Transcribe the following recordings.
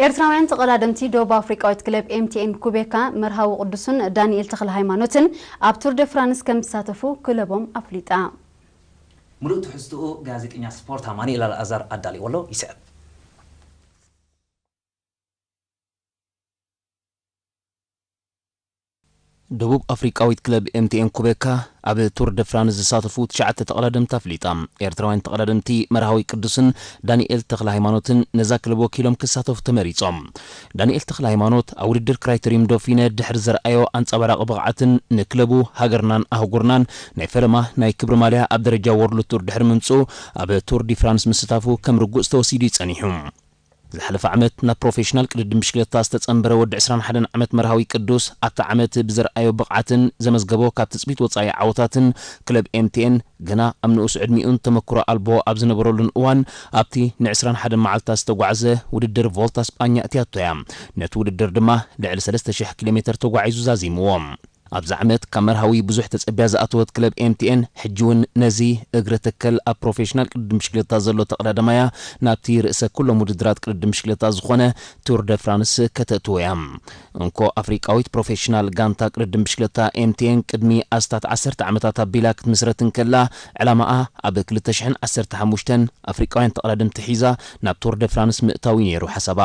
ኤርትራውያን ተቐዳደምቲ ደቡብ ኣፍሪቃዊት ክለብ ኤምቲኤን ኩቤካ መርሃዊ ቅዱስን ዳንኤል ተኽለ ሃይማኖትን ኣብ ቱር ደ ፍራንስ ከም ዝሳተፉ ክለቦም ኣፍሊጣ። ምሉእ ትሕዝትኡ ጋዜጠኛ ስፖርት ኣማኑኤል ኣልኣዛር ኣዳልዎ ኣሎ፣ ይስዕብ። ደቡብ ኣፍሪቃዊት ክለብ ኤምቲኤን ኩቤካ ኣብ ቱር ደ ፍራንስ ዝሳተፉ ትሽዓተ ተቐዳደምቲ ኣፍሊጣ። ኤርትራውያን ተቐዳደምቲ መርሃዊ ቅዱስን ዳንኤል ተኽለ ሃይማኖትን ነዛ ክለብ ወኪሎም ክሳተፉ ተመሪጾም። ዳንኤል ተኽለ ሃይማኖት ኣብ ውድድር ክራይተሪዩም ዶፊነ ድሕሪ ዘርኣዮ ኣንጸባራቒ ብቕዓትን ንክለቡ ሃገርናን ኣህጉርናን ናይ ፈለማ ናይ ክብሪ ማልያ ኣብ ደረጃ ወርልድ ቱር ድሕሪ ምምጽኡ ኣብ ቱር ዲ ፍራንስ ምስታፉ ከም ርጉጽ ተወሲዱ እዩ ጸኒሑ። ዝሓለፈ ዓመት ናብ ፕሮፌሽናል ቅድድም ብሽክለታ ዝተጸንበረ ወዲ ዕስራን ሓደን ዓመት መርሃዊ ቅዱስ ኣብቲ ዓመት ብዘርኣዮ ብቕዓትን ዘመዝገቦ ካብ ትጽቢት ወጻኢ ዓወታትን ክለብ ኤምቲኤን ገና ኣብ ንኡስ ዕድሚኡን ተመክሮ ኣልቦ ኣብ ዝነበረሉን እዋን ኣብቲ ን ዕስራን ሓደን መዓልታት ዝተጓዕዘ ውድድር ቮልታ ስጳኛ እትያቶ እያ። ነቲ ውድድር ድማ ልዕሊ ሰለስተ ሽሕ ኪሎ ሜተር ተጓዒዙ ዛዚምዎ። ኣብዚ ዓመት ካብ መርሃዊ ብዙሕ ተጸቢያ ዝኣተወት ክለብ ኤምቲኤን ሕጂ እውን ነዚ እግረ ተከል ኣብ ፕሮፌሽናል ቅድድም ብሽክለታ ዘሎ ተቐዳዳማያ ናብቲ ርእሰ ኩሎም ውድድራት ቅድድም ብሽክለታ ዝኾነ ቱር ደ ፍራንስ ከተእትዎ እያ። እንኮ ኣፍሪቃዊት ፕሮፌሽናል ጋንታ ቅድድም ብሽክለታ ኤምቲኤን ቅድሚ ኣስታት ዓሰርተ ዓመታት ኣቢላ ክትምስረት እንከላ ዕላማኣ ኣብ ክልተ ሽሕን ዓሰርተ ሓሙሽተን ኣፍሪቃውያን ተቐዳደምቲ ሒዛ ናብ ቱር ደ ፍራንስ ምእታው እዩ ነይሩ ሓሳባ።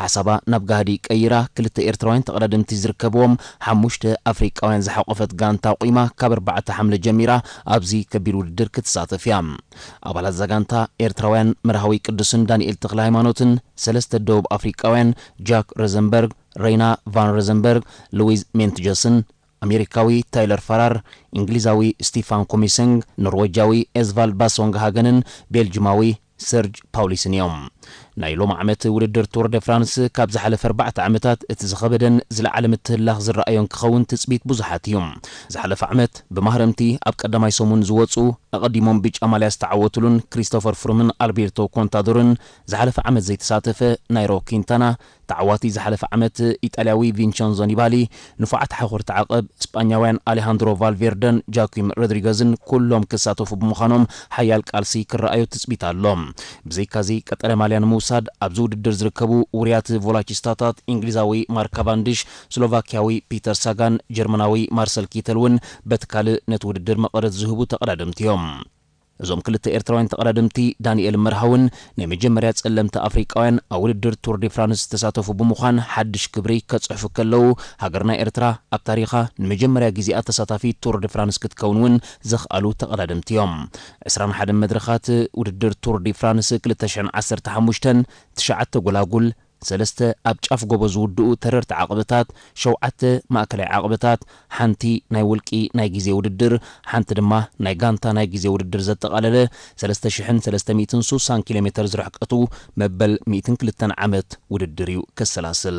ሓሳባ ናብ ጋህዲ ቀይራ ክልተ ኤርትራውያን ተቐዳደምቲ ዝርከብዎም ሓሙሽተ ኣፍሪቃውያን ዝሓቆፈት ጋንታ ኣቑማ ካብ ኣርባዕተ ሓምለ ጀሚራ ኣብዚ ከቢድ ውድድር ክትሳተፍ እያ። ኣባላት እዛ ጋንታ ኤርትራውያን መርሃዊ ቅዱስን ዳንኤል ተኽለ ሃይማኖትን ሰለስተ ደቡብ ኣፍሪቃውያን ጃክ ሮዘንበርግ፣ ሬና ቫን ሮዘንበርግ፣ ሉዊዝ ሜንትጀስን ኣሜሪካዊ ታይለር ፋራር፣ እንግሊዛዊ ስቲፋን ኮሚሰንግ፣ ኖርወጃዊ ኤዝቫልድ ባሶንግ ሃገንን ቤልጅማዊ ሰርጅ ፓውሊስን እዮም። ናይ ሎሚ ዓመት ውድድር ቱር ደ ፍራንስ ካብ ዝሓለፈ ኣርባዕተ ዓመታት እቲ ዝኸበደን ዝለዓለ ምትህላኽ ዝረኣዮን ክኸውን ትጽቢት ብዙሓት እዩ። ዝሓለፈ ዓመት ብማህረምቲ ኣብ ቀዳማይ ሰሙን ዝወጹ ኣቐዲሞም ብጫ ማልያ ዝተዓወቱሉን ክሪስቶፈር ፍሩምን ኣልቤርቶ ኮንታዶርን ዝሓለፈ ዓመት ዘይተሳተፈ ናይሮ ኪንታና ተዓዋቲ ዝሓለፈ ዓመት ኢጣልያዊ ቪንቸንዞ ኒባሊ፣ ንፉዓት ሓኾርቲ ዓቐብ ስጳኛውያን ኣሌሃንድሮ ቫልቬርደን ጃኪም ሮድሪገዝን ኩሎም ክሳተፉ ብምዃኖም ሓያል ቃልሲ ክረኣዮ ትጽቢት ኣሎ። ብዘይካዚ ቀጠልያ ማልያ ንምውሳድ ኣብዚ ውድድር ዝርከቡ ውሩያት ቮላቺስታታት እንግሊዛዊ ማርክ ካቫንዲሽ፣ ስሎቫኪያዊ ፒተር ሳጋን ጀርመናዊ ማርሰል ኪተል እውን በቲ ካልእ ነቲ ውድድር መቐረት ዝህቡ ተቐዳደምቲ እዮም። እዞም ክልተ ኤርትራውያን ተቐዳደምቲ ዳንኤል መርሃውን ናይ መጀመርያ ጸለምቲ ኣፍሪቃውያን ኣብ ውድድር ቱር ዲ ፍራንስ ዝተሳተፉ ብምዃን ሓድሽ ክብሪ ከጽሕፉ ከለዉ፣ ሃገርና ኤርትራ ኣብ ታሪኻ ንመጀመርያ ግዜኣ ተሳታፊት ቱር ዲ ፍራንስ ክትከውን እውን ዘኽኣሉ ተቐዳደምቲ እዮም። ዕስራን ሓደን መድረኻት ውድድር ቱር ዲ ፍራንስ ክልተ ሽሕን ዓሰርተ ሓሙሽተን፣ ትሽዓተ ጎላጉል፣ ሰለስተ ኣብ ጫፍ ጎቦ ዝውድኡ ተረርቲ ዓቕብታት፣ ሸውዓተ ማእከላይ ዓቕብታት፣ ሓንቲ ናይ ውልቂ ናይ ግዜ ውድድር፣ ሓንቲ ድማ ናይ ጋንታ ናይ ግዜ ውድድር ዘጠቓለለ ሰለስተ ሽሕን ሰለስተ ሚእትን ስሳን ኪሎ ሜተር ዝርሕቀቱ መበል ሚእትን ክልተን ዓመት ውድድር እዩ ከሰላስል።